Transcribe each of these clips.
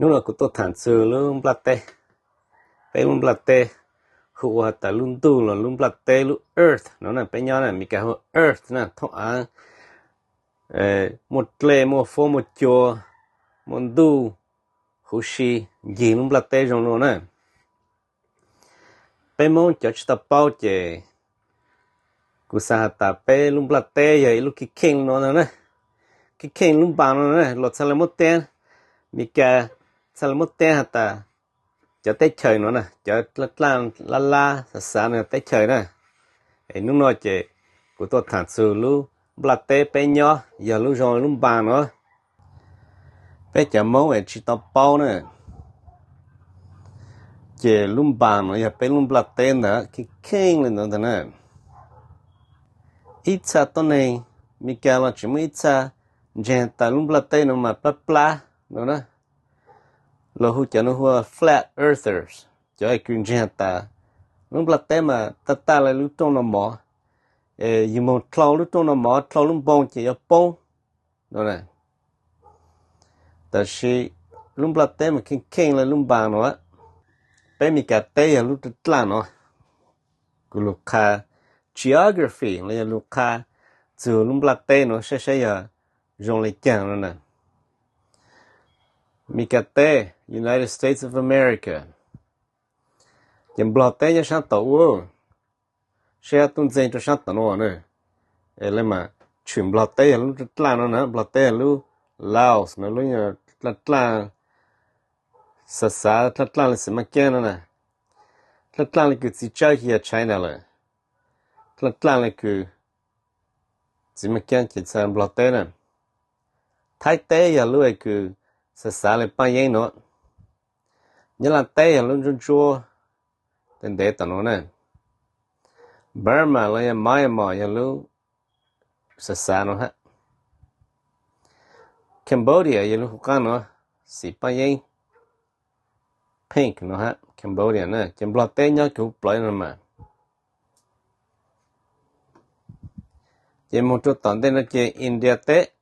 Hnub no kuv tuaj tham txug lub nplaj teb. Peb lub nplaj teb hu ua has tas lub ntuj los lub nplaj teb, lub earth no na, peb nyob na, Meskas hu earth na, thoob av muaj dlej, muaj fuab, muaj cua, muaj ntuj, huv si, ncig lub nplaj teb zoo no na. Peb Hmoob cov tsis tau paub ces kuv xav has tas peb lub nplaj teb yog ib lub kheej kheej no na, kheej kheej lub npas no na, los txhaj le muab teb, Meskas txhaj le muab teb has tas cov teb chaws no na, cov dlaj dlaj lab lab xav xav no teb chaws na. Es hnub no ces kuv tuaj tham txug lub nplaj teb peb nyob yog lub zoo lub npas no. Peb cov Hmoob es tsis tau paub na, ces lub npas no yog peb lub nplaj teb ntawd, kheej kheej li ntawd ntag na. Ib txha tuab neeg Meskas los tseem muaj ib txha ntseeg tas lub nplaj teb no mas plab plab no na, los hu cov no hu ua flat earthers, cov kws ntseeg tas lub nplaj teb mas tag tag li lub rooj no mov, es yus moog dlhau lub rooj no mov, dlhau lub npoo ces yuav poob no. Tab sis lub nplaj teb mas kheej kheej li lub npas no. Peb Meskas teb yog lub dlaj dlaj no, kuv lug qha geography los yog lug qha txug lub nplaj teb no saib saib yog zoo le caag no na. Meskas teb, United States of America, ces Nplog teb nyob saab tom ub, saib tuaj ntxeeg rua saab tom no na. Es le mas tshwm Nplog teb yog lub dlaj dlaj no na, Nplog teb yog lub Laos no, lub dlaj dlaj, xav xav dlaj dlaj le Xeev Maj Kaab no na, dlaj dlaj le kws txiv tsawb ces yog China lawm, dlaj dlaj le kws Xeev Maj Kaab ces txha Nplog teb na. Thaib teb yog lub kws xav xav le Paaj Yeeb no. Nyab Laj teb yog lub ntsuab ntsuab ntev ntev tom no na. Burma los yog Myanmar yog lub xav xav no hab. Cambodia yog lub huv qaab no, xim Paaj Yeeb, pink no hab, Cambodia na, ces Nplog teb nyob kws huv plawv no mas. Ces moog rua tom ntej no ces India teb,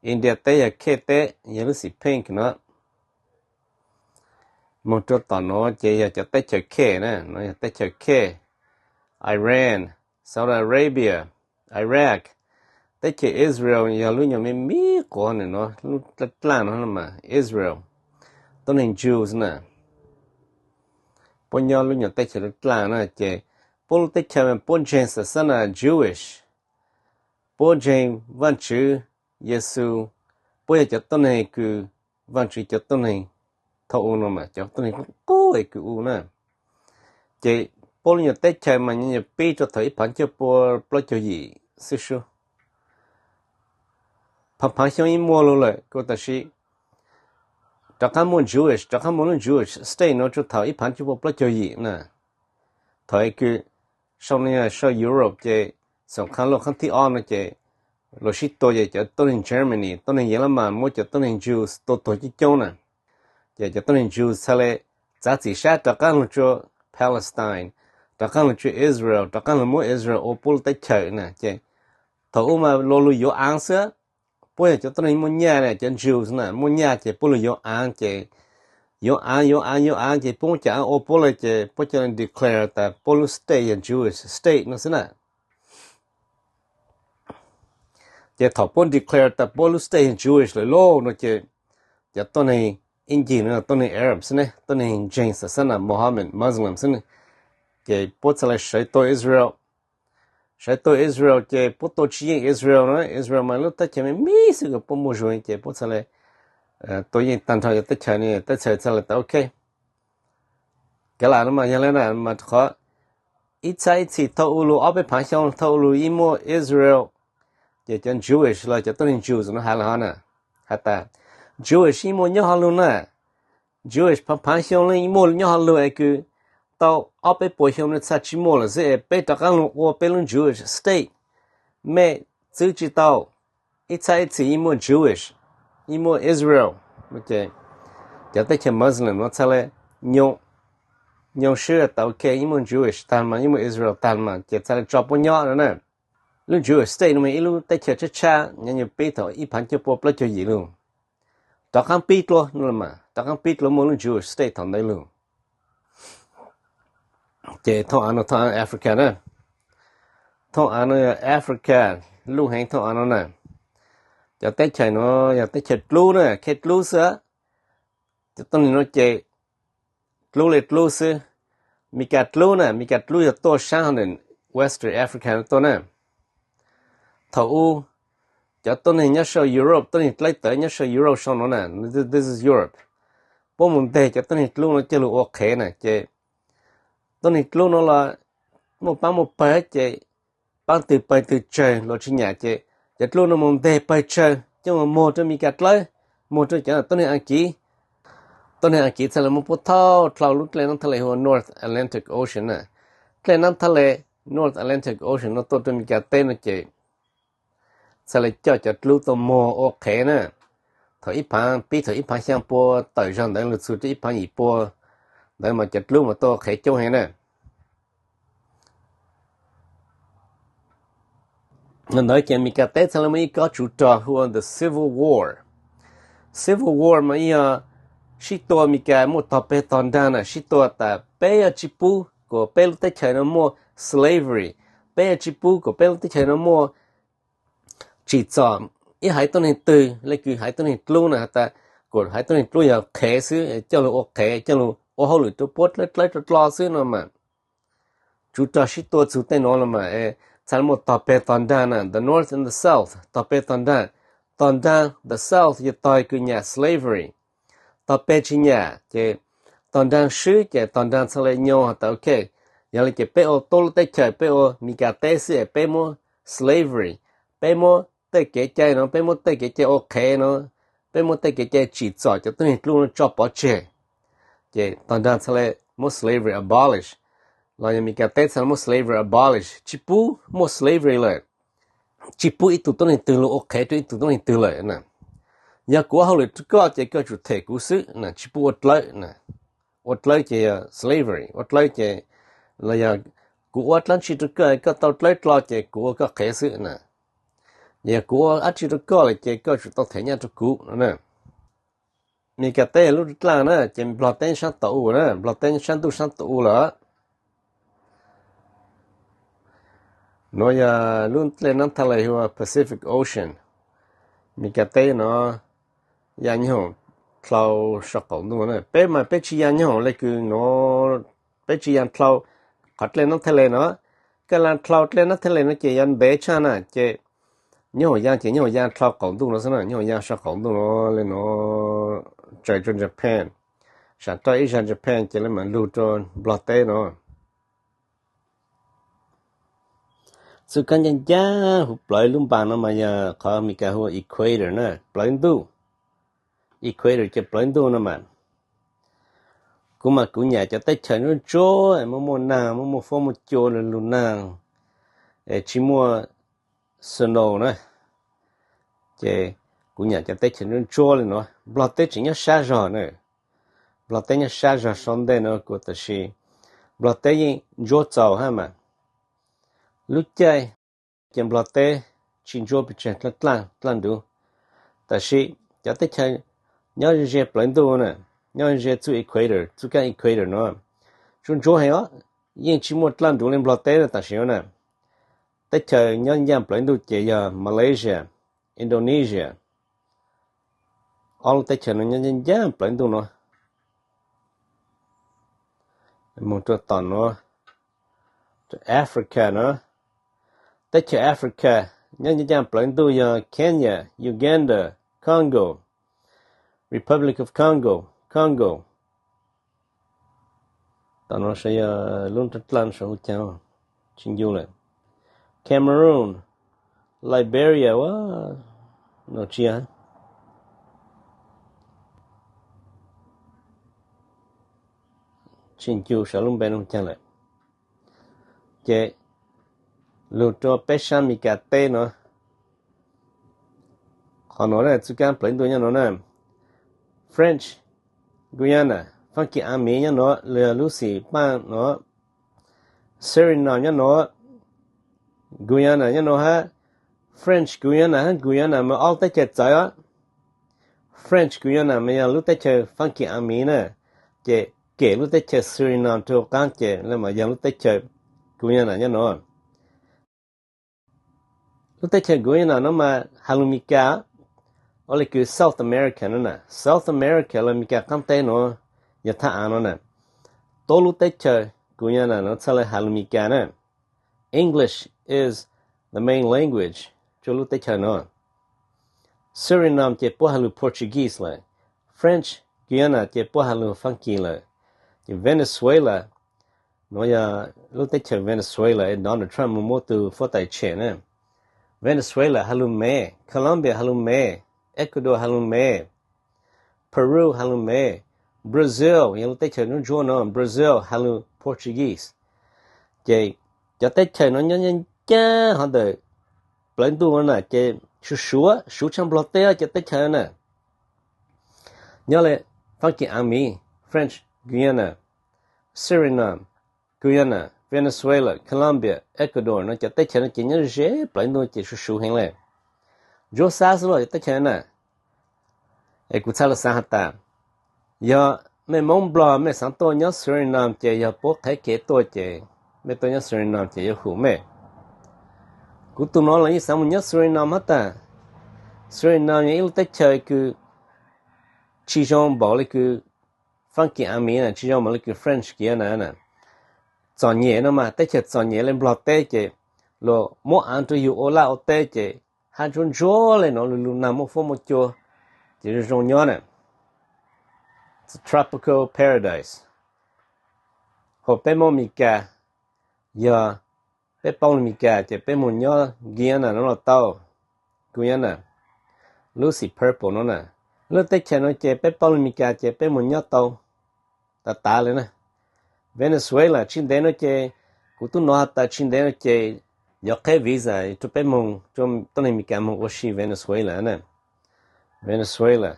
India teb yog khej teb, yog lub xim pink no. Moog rua tom nuav ces yog cov teb chaws khej na, nuav yog teb chaws khej, Iran, Saudi Arabia, Iraq. Teb chaws Israel yog lub nyuas me me quas nuav, lub dlaj dlaj no mas Israel, tuab neeg Jews na. Puab nyob lub nyuas teb chaws dlaj dlaj na, ces puab lub teb chaws mas puab ntseeg xav xab na Jewish, puab ntseeg Vaajtswv, Yexus, puab yog cov tuab neeg kws Vaajtswv cov tuab neeg thaum u no mas cov tuab neeg qub qub kws u na. Ces puab lub nyuas teb chaws mas nyuas pib rua thaum ib phav cuaj pua plaub caug yim xwb sub. Phav phav xyoo ib muaj lug lawm kuj tab sis rov qab muaj Jewish, rov qab muaj lub Jewish state no rua thaum ib phav cuaj pua plaub caug yim na. Thaum kws sau no yog sau Europe ces xoom qhab loj qhab thib ob no ces luas sib tua ces cov tuab neeg Germany, tuab neeg Yelamaas muab cov tuab neeg Jews tua tuag coob coob na. Ces cov tuab neeg Jews txhad le txav txim sab rov qab lug tsua Palestine, rov qab lug tsua Israel, rov qab lug muab Israel ua puab lub teb chaws na. Ces thaum u mas luas lug yuav aav xwb, puab yog cov tuab neeg muaj nyaj na, cov Jews na muaj nyaj ces puab lug yuav aav ces yuav aav yuav aav yuav aav ces puab muab cov aav ua puab lawm ces puab ca le declare tas puab lub state yog Jewish state no xwb na. Ces thaum puab declare tas puab lub state yog Jewish lawm lauj no ces cov tuab neeg ib ncig no tuab neeg Arab xwb ne, tuab neeg ntseeg xav xab na Mohammed, Muslim xwb ne, ces puab txhad le sawv tua Israel. Sawv tua Israel ces puab tua tsis yeej Israel no, Israel mas lub teb chaws me me xwb kws puab muaj zug ces puab txhad le tua yeej tag nrho cov teb chaws ne, teb chaws txhad le tas ok. Kav lam no mas yog le na mas qhov ib txhab ib txhis thaum u lug ob peb phav xyoo thaum u lug yeej muaj Israel, ces cov Jewish los cov tuab neeg Jews no has le hov na, has tas Jewish yeej muaj nyob hov lug na. Jewish phav phav xyoo yeej muaj nyob hov lug es kws tau ob peb puas xyoo no txhad tsis muaj lawm xwb es peb rov qab lug ua peb lub Jewish state, mej txwb tsis tau. Ib txhab ib txhis yeej muaj Jewish, yeej muaj Israel, cov teb chaws Muslim no txhad le nyoo swb tas ok yeej muaj Jewish tag mas yeej muaj Israel tag mas ces txhad le tso puab nyob no na. Lub Jewish state no mas ib lub teb chaws tshab tshab nyob nyuas pib thaum ib phav cuaj pua plaub caug yim lug. Rov qab pib dlua no los mas, rov qab pib dlua muaj lub Jewish state thaum ntawd lug. Ces thooj av no thooj av Africa na, thooj av no yog Africa, luj heev thooj av no na. Cov teb chaws no yog teb chaws dlub na, khej dlub xwb. Cov tuab neeg no ces dlub li dlub xwb. Meskas dlub na, Meskas dlub yog tuaj sab hov ntawm Western Africa no tuaj na. Thaum ub cov tuab neeg nyob saum Europe, tuab neeg dlawb tawv nyob saum Europe sau no na, this is Europe, puab mus nteg cov tuab neeg dlub no coj lug ua qhev na. Ces tuab neeg dlub no los muaj paab muaj pawg ces paab twg pawg twg tsawg luas tsis nyam ces cov dlub no mus nteg pawg tsawg coj mus muag rau Meskas dlawb, muag rau cov tuab neeg Akiv. Tuab neeg Akiv txhaj le muab puab thauj dlhau lub dlej nab thaj le hu ua North Atlantic Ocean na. Dlej nab thaj le North Atlantic Ocean no tuaj rau Meskas teb no ces txhaj le coj cov dlub tuaj muag ua qhev na. Thaum ib phaav, pib thaum ib phaav xyaa pua tawm zog ntawd lug txug rau ib phaav yim pua ntawd mas cov dlub mas tuaj ua qhev coob heev na. Ntawd ces Meskas teb txhaj le muaj ib kob tsuv rog hu ua the Civil War. Civil War mas yog sib tua, Meskas muaj tog peg tog nraag na, sib tua tas peb yuav tsis pub kuas peb lub teb chaws no muaj slavery, peb yuav tsis pub kuas peb lub teb chaws no muaj tsim txom ib haiv tuab neeg twg, le kws haiv tuab neeg dlub na has tas kuas haiv tuab neeg dlub yog qhev xwb, coj lug ua qhev, coj lug ua hauj lwm rau puab dlawb dlawb dlo dlo xwb no mas. Tsuv rog sib tua txug tej nuav los mas txhaj le muaj tog peg tog nraag na, the North and the South, tog peg tog nraag. Tog nraag the South yog tog kws nyam slavery, tog peg tsis nyam ces tog nraag swb ces tog nraag txhaj le nyoo has tas ok, yog le ces peb ua tuab lub teb chaws, peb ua Meskas teb xwb es peb muab slavery, peb muab tej kev cai no, peb muab tej kev cai ua qhev no, peb muab tej kev cai tsim txom cov tuab neeg dlub no tso pov tseg. Ces tog nraag txhaj le muab slavery abolish, los yog Meskas teb txhaj le muab slavery abolish, tsis pub muaj slavery lawm, tsis pub ib tug tuab neeg twg lug ua qhev rau ib tug tuab neeg twg lawm na. Yog kuv ua hauj lwm rau koj ces koj tsum them kuv xwb na, tsis pub ua dlawb. Ua dlawb ces yog slavery, ua dlawb ces los yog kuv ua dlaab tsi rau koj, koj tau dlawb dlo ces kuv ua koj qhev xwb na. Yog kuv ua dab tsi rau koj lawm ces koj tsum tau them nyaj rau kuv no na. Meskas teb yog lub dlaaj na, ces Nplog teb sab tod u na, Nplog teb sab ntuj sab tod u lawm. Nuav yog lub dlej nab thaj le hu ua Pacific Ocean. Meskas teb no ya nyob hoom dlhau sau qaum ntuj na. Peb mas peb tsis ya nyob hoom le kws nuav, peb tsis ya dlhau qhov dlej nab thaj le no. Koj la dlhau dlej nab thaj le no ces yog ntev tshaj na, ces nyob hoom ya ces nyob hoom ya dlhau qaum ntuj no xwb na, nyob hoom ya sau qaum ntuj no le nuav tsaws rau Japan, sam roj ib zag Japan ces le mam lug rau Nplog teb no. Txuj kab ncaj ncaj huv plawv lub npas no mas yog qhov Meskas hu ua equator na, plawv ntuj. Equator ces plawv ntuj no mas. Kuv mas kuv nyam cov teb chaws ntsuab ntsuab muaj muaj naag, muaj muaj huab muaj cua lug naag, es tsis muaj snow na. Ces kuv nyam cov teb chaws ntsuab ntsuab le nuav. Nplog teb tseem nyob sab zog na. Nplog teb nyob sab zog sau ntej no kuv, tab sis Nplog teb yeej ntsuab txaus hab mas. Lub caij ces Nplog teb tsis ntsuab pes tsawg, dlaaj dlaaj nruv. Tab sis cov teb chaws nyob ze plawv ntuj na, nyob ze txuj equator, txuj kab equator no, ntsuab ntsuab heev os, yeej tsis muaj dlaaj nruv le Nplog teb na tam sim no na. Teb chaws nyob ncaaj plawv ntuj ces yog Malaysia, Indonesia, ob lub teb chaws no nyob ncaaj ncaaj plawv ntuj no. Moog rau tom no, Africa no, teb chaws Africa nyob ncaaj ncaaj plawv ntuj yog Kenya, Uganda, Congo, Republic of Congo, Congo. Tom no sav yog lub nrab dlaaj sav hu caag, tsis ncu lawm. Cameroon, Liberia, ua, no tsis yog, tsis ncu sav lub npe no caag lawm. Ces lug rua peb sab Amelikas teb no, qhov no na txuj kaab plawv ntuj nyob no na, French Guiana, Faab Kis Aav Miv nyob no, lug yog lub Xim Paaj no, Suriname nyob no, Guyana nyob no hab, French Guiana hab Guyana mas ob teb chaws txawv os. French Guiana mas yog lub teb chaws Fab Kis Amiv na, ces kem lub teb chaws Suriname rau qaab ces lawv mas yog lub teb chaws Guyana nyob no. Lub teb chaws Guyana no mas has lug Mis Kas, ua le kws South America no na, South America los Mis Kas qaab teb no, yog thaj av no na. Tuab lub teb chaws Guyana no txhaj le has lug Mis Kas na. English is the main language rua lub teb chaws no. Suriname ces puab has lug Portuguese lawm. French Guiana ces puab has lug Fab Kis lawm. Ces Venezuela, nuav yog lub teb chaws Venezuela es Donald Trump muab tug huab tais tshem na. Venezuela has lug Mev, Colombia has lug Mev, Ecuador has lug Mev, Peru has lug Mev, Brazil yog lub teb chaws ntsuab ntsuab no, Brazil has lug Portuguese. Ces cov teb chaws no nyob ncaaj ncaaj hov ntawm plawv ntuj no na ces suv suv, suv tshaj Nplog teb cov teb chaws na. Nyob le Fab Kis Amiv, French Guiana, Suriname, Guyana, Venezuela, Colombia, Ecuador no cov teb chaws no ces nyob ze plawv ntuj ces suv suv heev le. Ntsuab xab xwb los cov teb chaws na. Es kuv txhaj le xaav has tas, yog mej Moob Nplog mej xaav tuaj nyob Suriname ces yog puab qheb kev tuaj ces mej tuaj nyob Suriname ces yuav hum mej. Kuv tug nuav los yeej xaav moog nyob Suriname hab tas. Suriname yog ib lub teb chaws kws tsi zoo npaum le kws Fab Kis Amiv na, tsi zoo npaum le kws French Guiana na. Txom nyem no mas, teb chaws txom nyem le Nplog teb ces luag muab av rua yug ua laj ua teb ces hab ntsuab ntsuab le nuav, lug lug naag muaj fuab muaj cua ces zoo zoo nyob na. It's a tropical paradise. Hos peb Moob Mes Kas, yog peb paub lug Mes Kas ces peb moog nyob Guyana no los tau. Guyana, Lucy Purple no na, lub teb chaws no ces peb paub lug Mes Kas ces peb moog nyob tau tav tav le na. Venezuela tsi ntev no ces, kuv tub nov has tas tsi ntev no ces yuav qheb visa rua peb moog, rua tuab neeg Mes Kas moog ua si Venezuela na. Venezuela.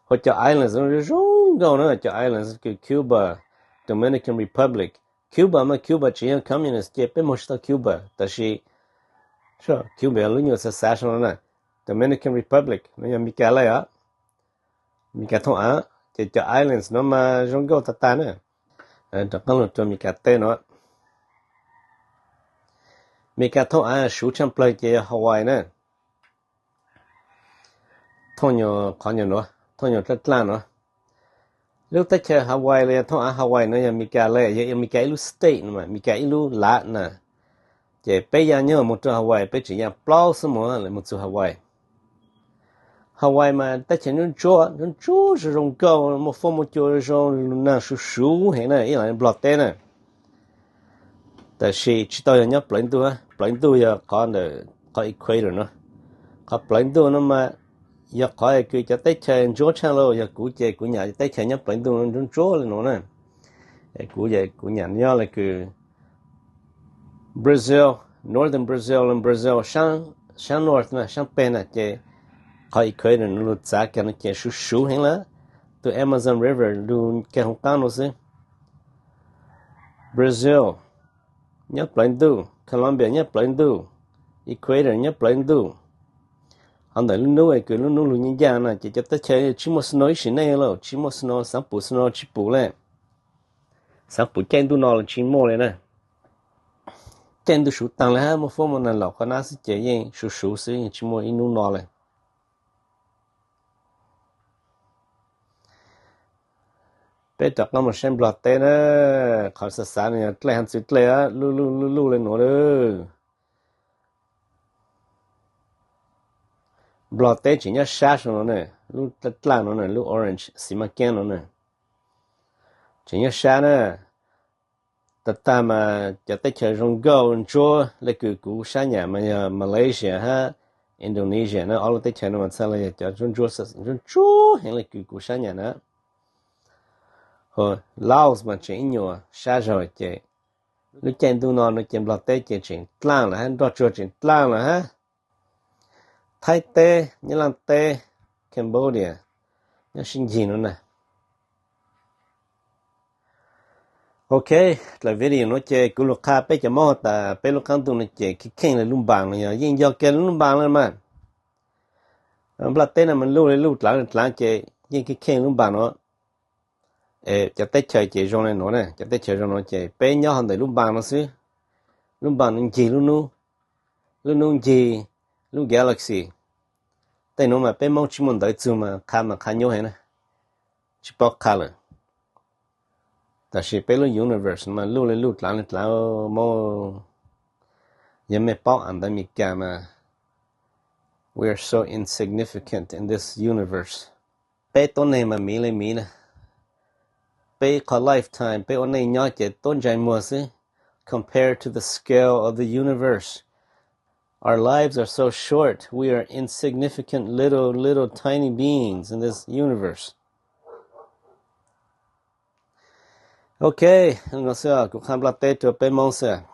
Hos cov islands zoo nkauj na, cov islands kws Cuba, Dominican Republic. Cuba mas Cuba tseem yog communist ces peb moog tsi tau Cuba, tab sis Cuba lub nyuas xav xav zoo no na. Dominican Republic no yog Mes Kas le os. Mes Kas thooj av, ces cov islands no mas zoo nkauj tag tag na. Rov qaab lug rua Mes Kas teb no. Mes Kas thooj av suv tshaj plawg ces yog Hawaii na. Thooj nyuas qhov nyuas nuav, thooj nyuas dlaab dlaab nuav. Lub teb chaws Hawaii los yog thooj av Hawaii no yog Mes Kas le, yog Mes Kas ib lub state no, Mes Kas ib lub lav na. Ces peb ya nyuag moog rua Hawaii, peb tseem ya plaub xuab moos lawm moog txug Hawaii. Hawaii mas teb chaws ntsuab ntsuab, ntsuab ntsuab zoo zoo nkauj, muaj fuab muaj cua zoo, lug naag suv suv heev na, ib yam li Nplog teb na. Tab sis tsi tau yog nyob plawv ntuj, plawv ntuj yog qhov ntawm qhov equator no. Qhov plawv ntuj no mas yog qhov kws cov teb chaws ntsuab tshaj lauj, yog kuv ces kuv nyam teb chaws nyob plawv ntuj ntsuab ntsuab le nuav na. Kuv, kuv nyam nyob le kws Brazil, northern Brazil, Brazil saab north na, saab peg na ces qhov equator no lug txav kag no ces suv suv heev lawm. Tus Amazon River lug kag hauv qaab no xwb. Brazil nyob plawv ntuj, Colombia nyob plawv ntuj, equator nyob plawv ntuj. Hov ntawm lub nub kws lub nub lug nyaaj ncaaj na ces cov teb chaws tsi muaj snow ib sim neej lawm, tsi muaj snow, xaav pum snow tsi pum le. Xaav pum caij ntuj no los tsi muaj le na. Caij ntuj suv taag le hab muaj fuab muaj naag laum qhov nab xwb ces yeej suv suv xwb, yeej tsi muaj ib nub no le. Peb rov qaab moog saib Nplog teb na. Qhov xav xav no yog dlej hab txwv dlej luj luj luj luj le nuav lawm. Nplog teb tseem nyob sab zoo no na, lub dlaab dlaab no na, lub orange xiv maj keeb no na, tseem nyob sab na. Tag tag mas cov teb chaws zoo nkauj ntsuab le kws kuv sab nyam mas yog Malaysia hab Indonesia na, ob lub teb chaws no mas txhaj le yog cov ntsuab ntsuab heev le kws kuv sab nyam na. Hos Laos mas tseem ib nyuas sab zog ces lub caij ntuj no no ces Nplog teb ces tseem dlaaj lawm hab, nroj tsuag tseem dlaaj lawm hab. Thaib teb, Nyab Laaj teb, Cambodia nyob sib ncig no na. Ok, dlaim video nuav ces kuv lug qha peb cov Moob tas peb lub qaab ntuj no ces kheej kheej le lub npaas no yog yeej yog kag lub npaas le mas. Nplaj teb no mas luj li luj dlaav li dlaav ces yeej kheej kheej lub npaag nuav. Cov teb chaws ces zoo li nuav na, cov teb chaws zoo nuav ces peb nyob hov ntawm lub npaag nuav xwb. Lub npaag nuav ncig lub nub, lub nub ncig lub galaxy. Tej nuav mas peb Moob tsi muaj ntawv txug mas qha mas qha nyuaj heev na, tsi paub qha lawm. Tab sis peb lub universe mas luj li luj dlaav li dlaav Moob. Yog mej paub a ntawv Meskas mas, we are so insignificant in this universe. Peb tuab neeg mas miv li miv na. Peb qhov lifetime peb ua neej nyob ces tuab ntsais muag xwb, compared to the scale of the universe. Our lives are so short, we are insignificant little, little tiny beings in this universe. Ok, no xwb, kuv qha Nplaj teb rua peb Moob xwb.